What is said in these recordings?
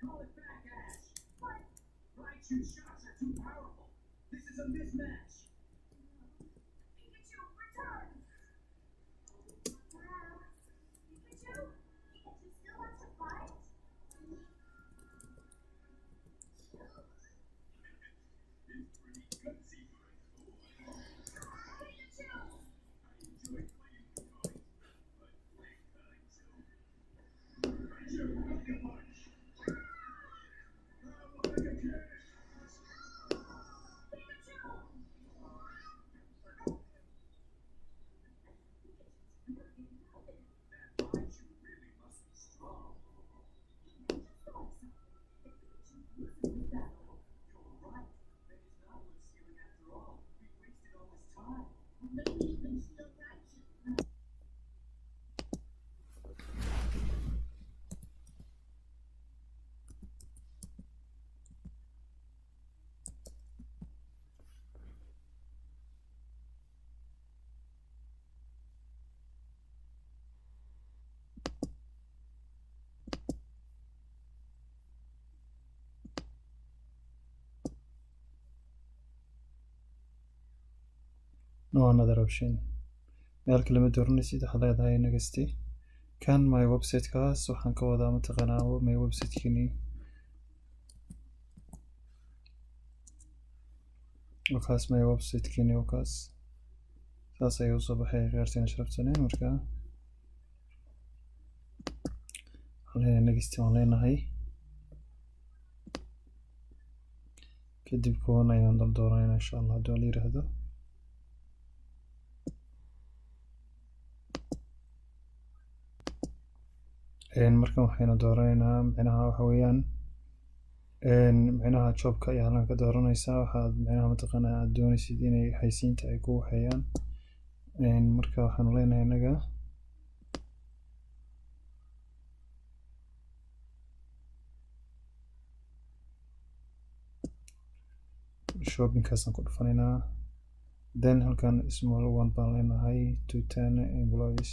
Call it back, Ash. What? Raichu's shots are too powerful. This is a mismatch. Pikachu, return! Pikachu? Pikachu still wants to fight? It's pretty gutsy for a toy. Pikachu! I enjoy playing with toys, but black kind so. Raichu, Mega Punch! Mega Kiss! Pikachu! That Raichu really must be strong. If Pikachu loses this battle, you're right. Then it's not worth stealing after all. We wasted all this time. Maybe you can steal Raichu. No another option, meel kale ma dooranaysid. Waxaad leedahay next. Kan my website-kaas waxaan ka wadaa, mataqaanaa, my website-kini wakaas, my website-kini wakaas. Saas ayuu usoo baxay, khiyaartiina sharafta. Marka waxaan leenahay next waan leenahay. Kadib kuwan ayaan dal dooranayna, insha Allah, haddii la yiraahdo. Markan waxaynu dooranaynaa, micnaha waxa weeyaan, micnaha jobka ayaa halkan ka dooranaysaa, waxaad micnaha mataqaanaa aad doonaysid inay xaysiinta ay ku waxeeyaan. Marka waxaanu leenahay innaga shoppingkaasaan ku dhufanaynaa. Then halkan small one baan leenahay, to 10 employees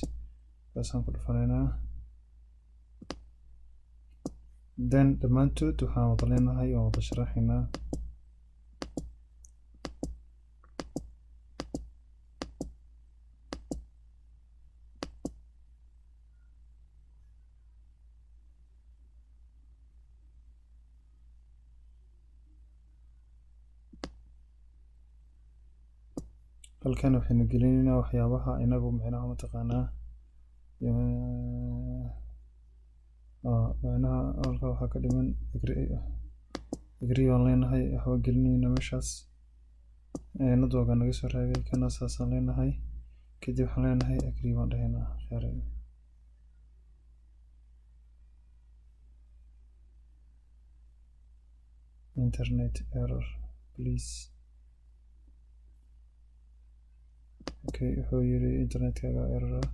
kaasaan ku dhufanaynaa. Then dhammaantood waxaan wada leenahay, waan wada sharaxaynaa. Halkan waxaynu gelinaynaa waxyaabaha inagu micnaha mataqaanaa, micnaha halka waxaa ka dhiman. Agree baan leenahay, waxba gelinayna meeshaas. Network naga soo raagay, kana saasaan leenahay. Kadib waxaan leenahay agree baan dhahaynaa, khayr. Internet error, please. Okay, wuxuu yiri internetkaaga error ah.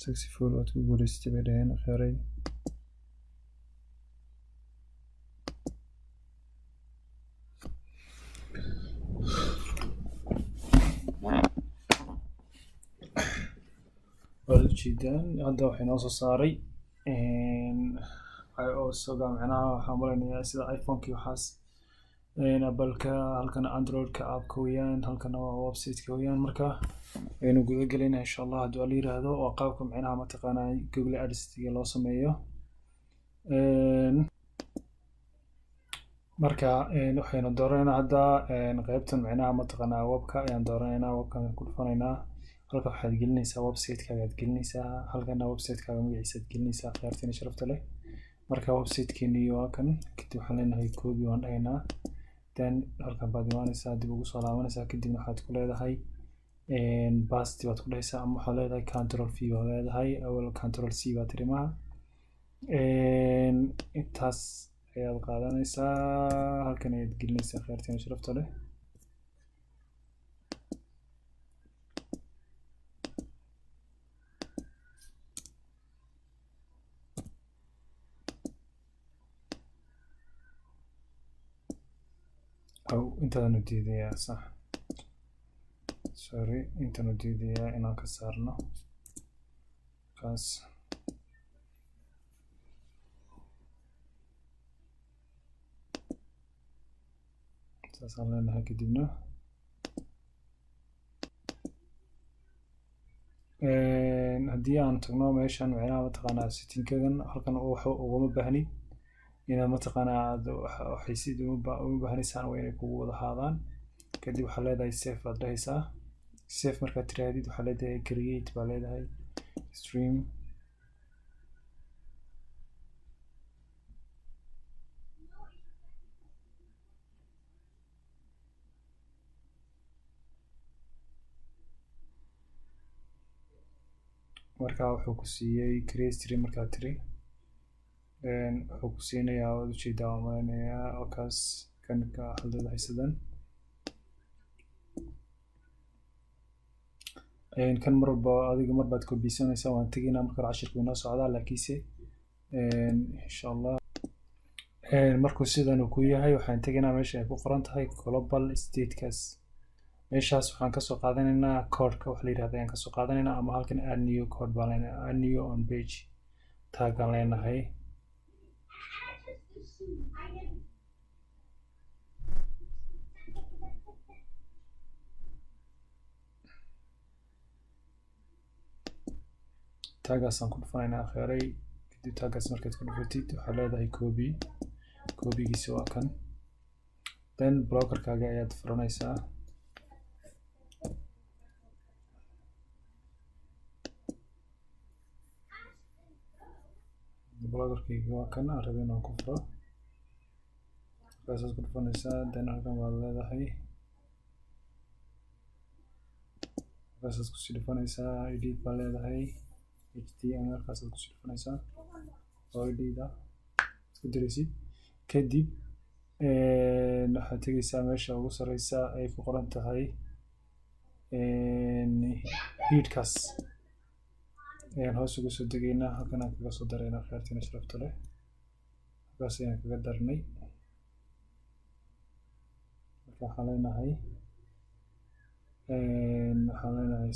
Successful, waad ku guuleysatay bay dhaheen, khayray. Waad ujeedaan, hadda waxay noo soo saaray iOS-ga, macnaha waxaan malaynayaa sida iPhone-ki waxaas, Apple-ka. Halkana Android-ka app-ka weeyaan, halkana waa website-ka weeyaan. Marka aynu guda gelayna, insha Allah, haddii la yiraahdo, waa qaabka micnaha mataqaanaa Google Ads-ga loo sameeyo. Marka waxaynu dooranaynaa hadda qaybtan, micnaha mataqaanaa webka ayaan dooranaynaa. Webkan ku dhufanaynaa. Halka waxaad gelinaysaa website-kaaga aad gelinaysaa, halkana website-kaaga magaciisa aad gelinaysaa, khiyaartiina sharafta leh. Marka website-keeni waa kan. Kadib waxaan leenahay copy waan dhahaynaa. Then halkan baad imaanaysaa, dib ugu soo laabanaysaa. Kadibna waxaad ku leedahay paste baad ku dhahaysaa, ama waxaad leedahay Control V baad leedahay. Awal Control C baad tiri maha. Intaas ayaad qaadanaysaa, halkan ayaad gelinaysaa, khiyaartiina sharafta leh. Intaanu diidayaa, sax, sorry, intaanu diidayaa inaan ka saarno kaas. Saasaan leenahay. Kadibna haddii aan tagno meeshan, macnaha mataqaanaa, settingkadan halkan waxa ugama baahnid inaad mataqaanaa aad waxaysid, uma baahnaysaan, waa inay kugu wada ahaadaan. Kadib waxaa leedahay save baad dhahaysaa. Save markaad tiraahdid, waxaa leedahay create baa leedahay stream. Marka wuxuu ku siiyey create stream. Markaad tiri, wuxuu ku siinayaa, waad ujeedaa waan maleynayaa, oo kaas kan ka waxaad leedahay sidan. Kan mar walba adiga mar baad kobiysanaysaa. Waan tegaynaa marka hore, cashirku inoo socdaa, laakiinse insha Allah markuu sidan uu ku yahay, waxaan tegaynaa meesha ay ku qoran tahay global statekaas. Meeshaas waxaan kasoo qaadanaynaa codeka waxa la yidhahda ayaan kasoo qaadanaynaa, ama halkan add new code baan leenahay, add new on page taagaan leenahay. Taagaasaan ku dhufanaynaa akhyaaray. Kadib taagaas markaad ku dhufatid, waxaad leedahay copy. Copygiisa waa kan. Then bloggerkaaga ayaad furanaysaa. Bloggerkayga waa kan aan rabay inaan ku furo. Markaasaad ku dhufanaysaa, then halkan baad leedahay, markaasaad kusii dhufanaysaa, edit baad leedahay, HTML kaasaad kusii dhufanaysaa oo edit ah isku diraysid. Kadib waxaad tegeysaa meesha ugu sareysa ay ku qoran tahay headkaas ayaan hoos uga soo degaynaa. Halkan aan kaga soo daraynaa, khiyaartiina sharafta leh. Halkaas ayaan kaga darnay. Marka waxaan leenahay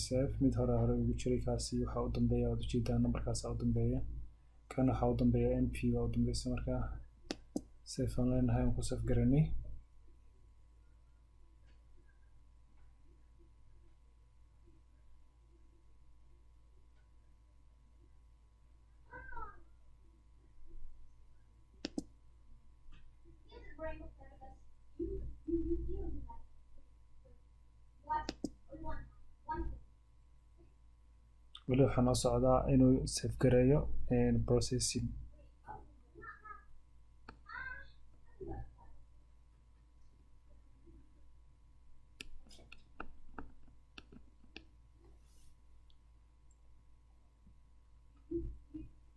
save. Mid hore ugu jiray, kaasi waxaa u dambeeya, waad ujeedaa, numberkaasa u dambeeya. Kan waxaa u dambeeya mp baa u dambeysa. Marka save aan leenahay, aan ku save garanay. Weli waxaa noo socdaa inuu save gareeyo, processing.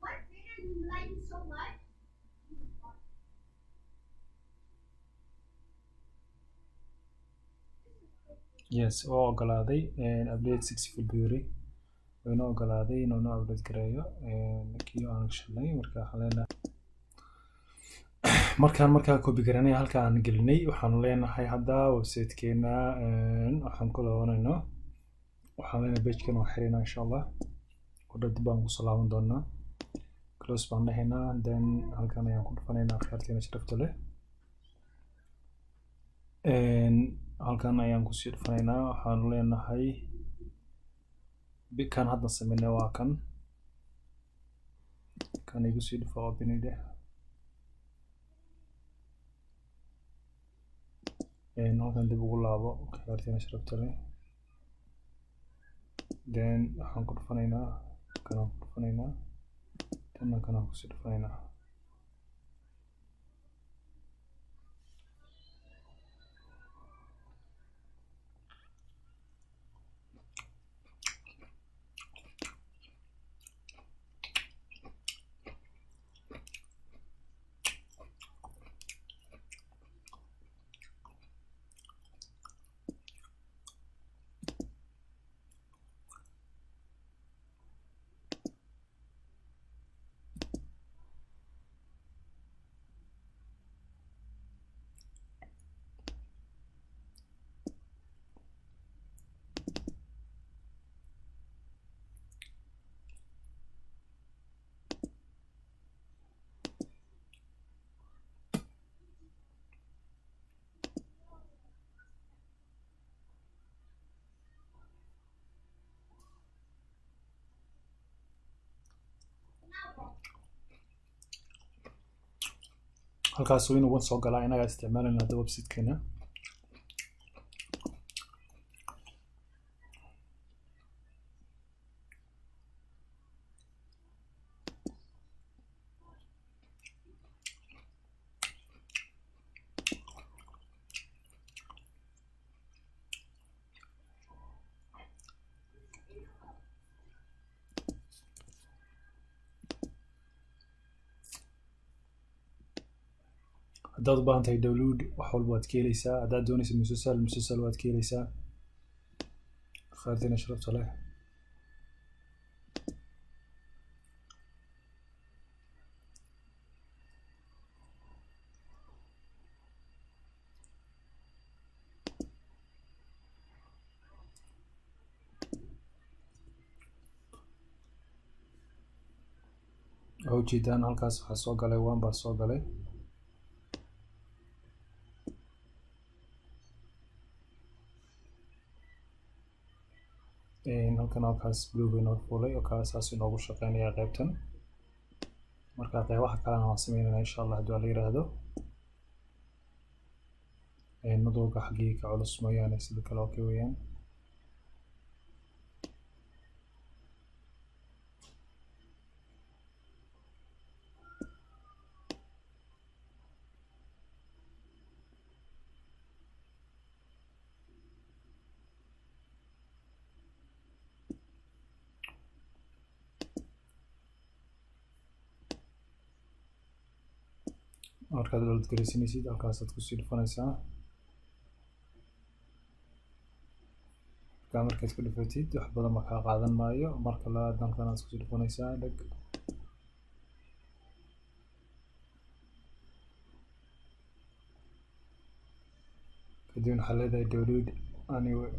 What video you like so much? Yes, waa ogolaaday. Update successful buu yiri, waa inoo ogolaaday inuu noo update gareeyo kii aan shalay. Marka waxaan leenahay, markaan markaa copy garanay, halka aan gelinay, waxaan leenahay hadda website-keena waxaan ku laabanayno. Waxaan leenahay page-kan waan xirinaa, insha Allah kudha dib baan kusoo laaban doonaa. Close baan dhahaynaa, then halkan ayaan ku dhufanaynaa, akhyaarteena sharafta leh. Halkan ayaan kusii dhufanaynaa. Waxaan leenahay kan hadda sameynay waa kan. Kan igu sii dhufo, open dheh. Halkan dib ugu laabo, akhyaarteena sharafta leh. Then waxaan ku dhufanaynaa kanaan ku dhufanaynaa, tanna kanaan kusii dhufanaynaa. Halkaas waa inuu one soo galaa, inagaa isticmaalayna hadda websitekeena. Haddaad u baahan tahay download, wax walba waad ka heleysaa. Haddaad doonaysa musalsal, musalsal waad ka heleysaa. Khayrtina sharafta leh, waxaa ujeedaan halkaas waxaa soo galay one baa soo galay. Halkan halkaas blue inoo fuulay oo kaa saas inoogu shaqeynaya qaybtan. Marka qeybaha kalena waan sameynayna, insha Allah, haddii la yiraahdo. Madowga xaggii ka culus mooyaane, sida kale okay weeyaan. Markaad download garaysanaysid, halkaasaad kusii dhufanaysaa. Markaa markaad ku dhufatid, wax badan ma kaa qaadan maayo. Marka labaad halkan aad kusii dhufanaysaa dheg. Kadibna waxaa leedahay download anyway.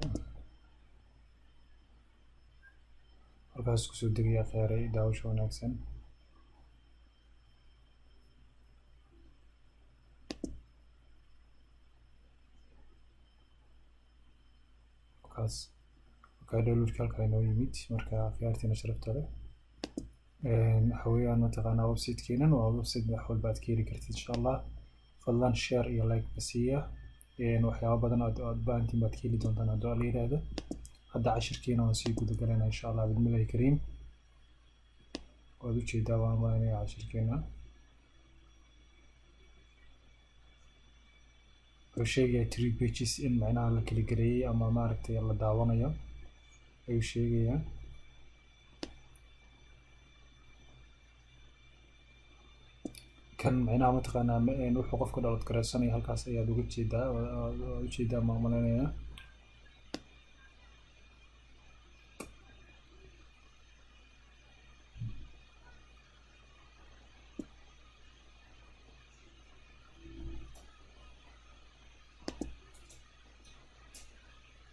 Halkaas kusoo degaya. Kheyray, daawasho wanaagsan. Kaas markaa downloadka halkaa inoo yimid. Marka khiyaartiina sharafta leh, waxa weeyaan mataqaanaa website-keenan waa website wax walba aad ka heli kartid, insha Allah. Fadlan share iyo like ba siiya. Waxyaabo badan aad baahantiin baad ka heli doontaan haddii la yiraahdo. Hadda cashirkeena waan sii guda galaynaa, insha Allah, bismillahi kariim. Waad ujeedaa, waan marinaya cashirkeena. Wuxuu sheegayaa three pages in macnaha la kala gareeyey ama maaragtay la daawanayo ayuu sheegayaa. Kan macnaha mataqaanaa wuxuu qofka download gareysanaya halkaas ayaad uga jeedaa, waad ujeedaa maan malaynayaa.